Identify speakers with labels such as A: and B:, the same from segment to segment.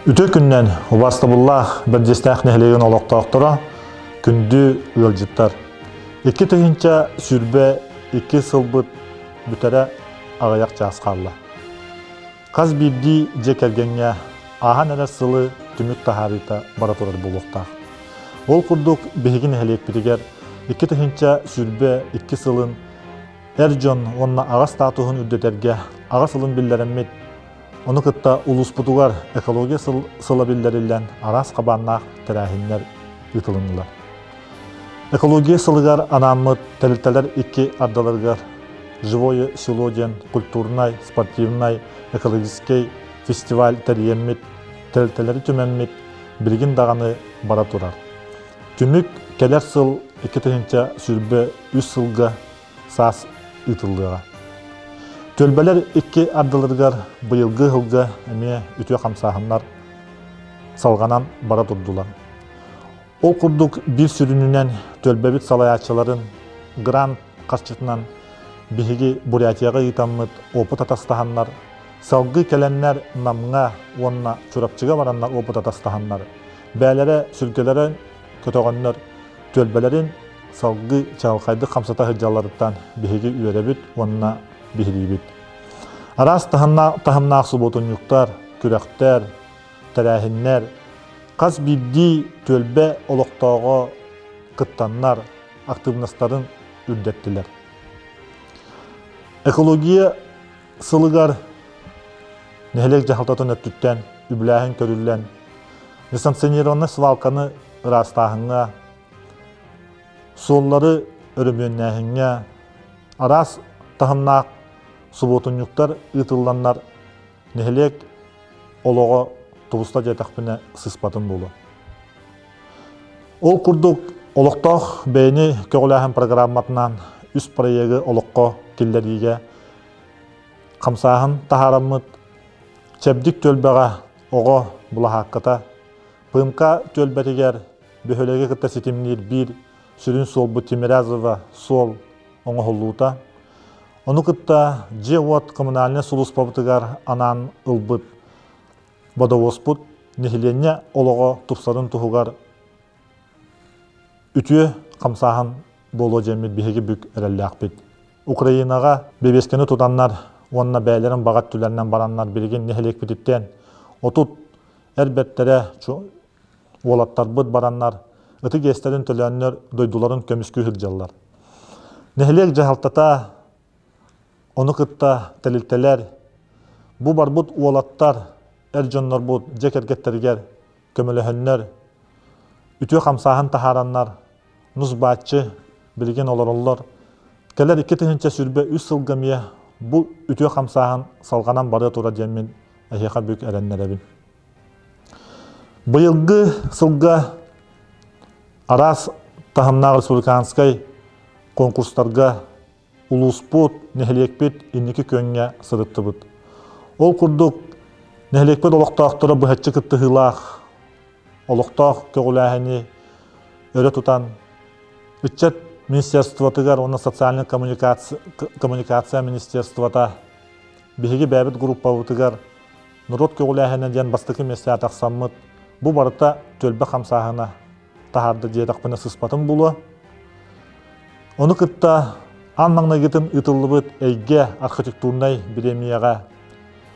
A: Үтүө күннэн убаастабыллаах Бэрдьиэстээх нэһилиэгин олохтоохторо, күндү ыалдьыттар! 2022 сылбыт бүтэрэ аҕыйах чаас хаалла. Хас биирдии дьиэ кэргэҥҥэ ааһан эрэр сылы түмүк таһаарыыта бара турар буолуохтаах. Ол курдук биһиги нэһилиэкпитигэр 2022 сылын эр дьон уонна аҕа статуһун үрдэтэргэ аҕа сылын биллэрэммит, ону кытта улууспутугар экология сыл сыла биллэриллэн араас хабааннаах тэрээһиннэр ыытылыннылар. Экология сылыгар анааммыт тэрилтэлэр икки ардыларыгар «Живое село» диэн культурнай, спортивнай, экологическай фестиваль тэрийэммит, тэрилтэлэри түмэммит билигин даҕаны бара турар. Түмүк кэлэр сыл 2023 сылга саас ыытыллыаҕа. Түөлбэлэр икки ардыларыгар быйылгы сылга эмиэ үтүө хамсааһыннар салҕанан бара турдулар. Ол курдук биир сүрүнүнэн түөлбэбит салайааччыларын грант харчытынан биһиги Бурятияҕа ыытаммыт опыт атастаһаннар, салгыы кэлэннэр Намҥа уонна Чурапчыга бараннар опыт атастаһаннар, бээлэрэ сүргэлэрин көтөҕөннөр түөлбэлэрин салгыы чаҕылхайдык хамсата сылдьалларыттан биһиги үөрэбит уонна биһириибит. Араас таһымнаах субуотунньуктар, күрэхтэр, тэрээһиннэр хас биирдии түөлбэ олохтооҕо кыттаннар актыыбынастарын үрдэттилэр. Экология сылыгар нэһилиэк дьаһалтатын өттүттэн үбүлээһин көрүллэн, несанкционированнай свалканы ыраастааһыҥҥа, суоллары өрөмүөннээһиҥҥэ араас таһымнаах субуотунньуктар ыытылланнар нэһилиэк олоҕо тубуста диэтэхпинэ сыспатым буолуо. Ол курдук олохтоох бэйэни көҕүлээһин программатынан үс проегы олоххо киллэриигэ хамсааһын таһаараммыт Чэбдик түөлбэҕэ оҕо былаһаакката ПМК түөлбэтигэр бөһүөлэги кытта ситимниир биир сүрүн суолбут Тимирязева суол оҥоһуллуута. Ону кытта дьиэ-уот коммунальнай сулууспабытыгар анаан ылбыт бодобуоспут нэһилиэнньэ олоҕо тупсарын туһугар үтүө хамсааһын буолуо диэммит биһиги бүк эрэллээхпит. Украинаҕа бэбиэскэни тутаннар уонна бэйэлэрин баҕа өттүлэринэн бараннар билигин нэһилиэкпититтэн 30 эр бэртэрэ уолаттарбыт бараннар ытык иэстэрин төлөөннөр дойдуларын көмүскүү сылдьаллар. Нэһилиэк дьаһалтата, ону кытта тэрилтэлэр бу барбыт уолаттар, эр дьоннорбут дьиэ кэргэттэригэр көмөлөһөннөр, үтүө хамсааһын таһаараннар, нус-бааччы билигин олороллор. Кэлэр 2023 сылга эмиэ бу үтүө хамсааһын салҕанан барыа турар диэммин эһиэхэ бүк эрэннэрэбин. Быйылгы сылга араас таһымнаах республиканскай конкурстарга улууспут, нэһилиэкпит инники күөҥҥэ сырыттыбыт. Ол курдук, нэһилиэкпит олохтоохторо быһаччы кыттыһыылаах, олохтоох көҕүлээһини өрө тутан, ыччат министерствотыгар уонна социальнай коммуникация, коммуникация министерствота биһиги бэйэбит группабытыгар норуот көҕүлээһинэ диэн бастакы миэстэҕэ тахсаммыт, бу барыта түөлбэ хамсааһына таһаарда диэтэхпинэ сыспатым буолуо. Ону кытта аан маҥнайгытын ыытыллыбыт Эйгэ архитектурнай бириэмийэҕэ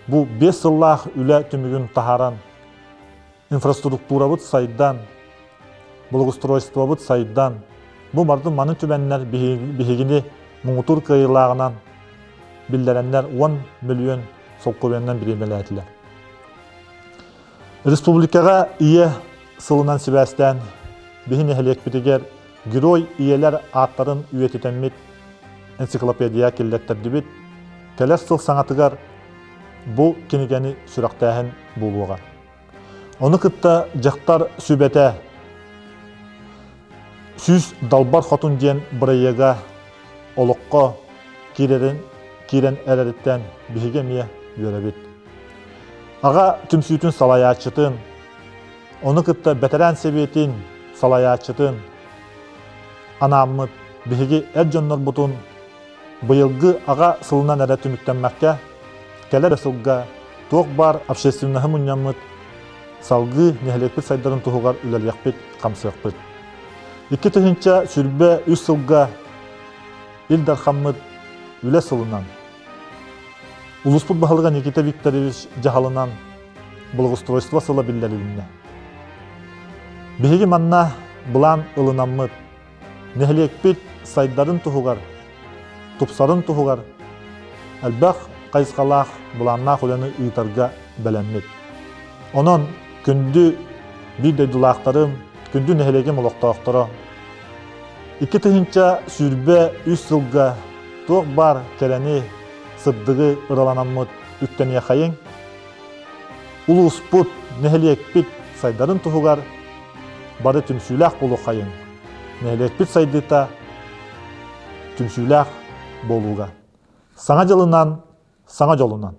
A: бу 5 сыллаах үлэ түмүгүн таһааран, инфраструктурабыт сайдан, благоустройствобыт сайдан, бу барытын маны түмэннэр биһигини муҥутуур кыайыылааҕынан биллэрэннэр 10 мөлүйүөн солкуобуйанан бириэмэлээтилэр. Республикаҕа Ийэ сылынан сибээстээн биһи нэһилиэкпитигэр Герой ийэлэр ааттарын үйэтитэммит энциклопедия киллэттэрдибит. Кэлэр сыл саҥатыгар бу кинигэни сүрэхтээһин буолуоҕа. Ону кытта дьахтар сүбэтэ 100 далбар хотун диэн бырайыага олоххо киирэрин киирэн эрэриттэн биһиги эмиэ үөрэбит. Аҕа түмсүүтүн салайааччытын, ону кытта бэтэрээн сэбиэтин салайааччытын анааммыт биһиги эр дьоннорбутун быйылгы аҕа сылынан эрэ түмүктэммэккэ, кэлэр сылга туох баар общественноһы мунньаммыт. Салгыы нэһилиэкпит сайдарын туһугар үлэлиэхпит, хамсыахпыт. 2023 сылга Ил Дархаммыт үлэ сылынан, улууспут баһылыга Никита Викторович дьаһалынан благоустройство сыла биллэрилиннэ. Биһиги манна былаан ылынаммыт, нэһилиэкпит сайдарын туһугар, тупсарын туһугар элбэх хайысхалаах былааннаах үлэни ыытарга бэлэммит. Онон күндү биир дойдулаахтарым, күндү нэһилиэгим олохтоохторо, 2023 сылга туох баар кэрэни, сырдыгы ыраланаммыт үктэниэхэйиҥ, улууспут, нэһилиэкпит сайдарын туһугар бары түмсүүлээх буолуоххайыҥ. Нэһилиэкпит сайдыыта түмсүүлээх буолууга. Саҥа дьылынан, саҥа дьолунан!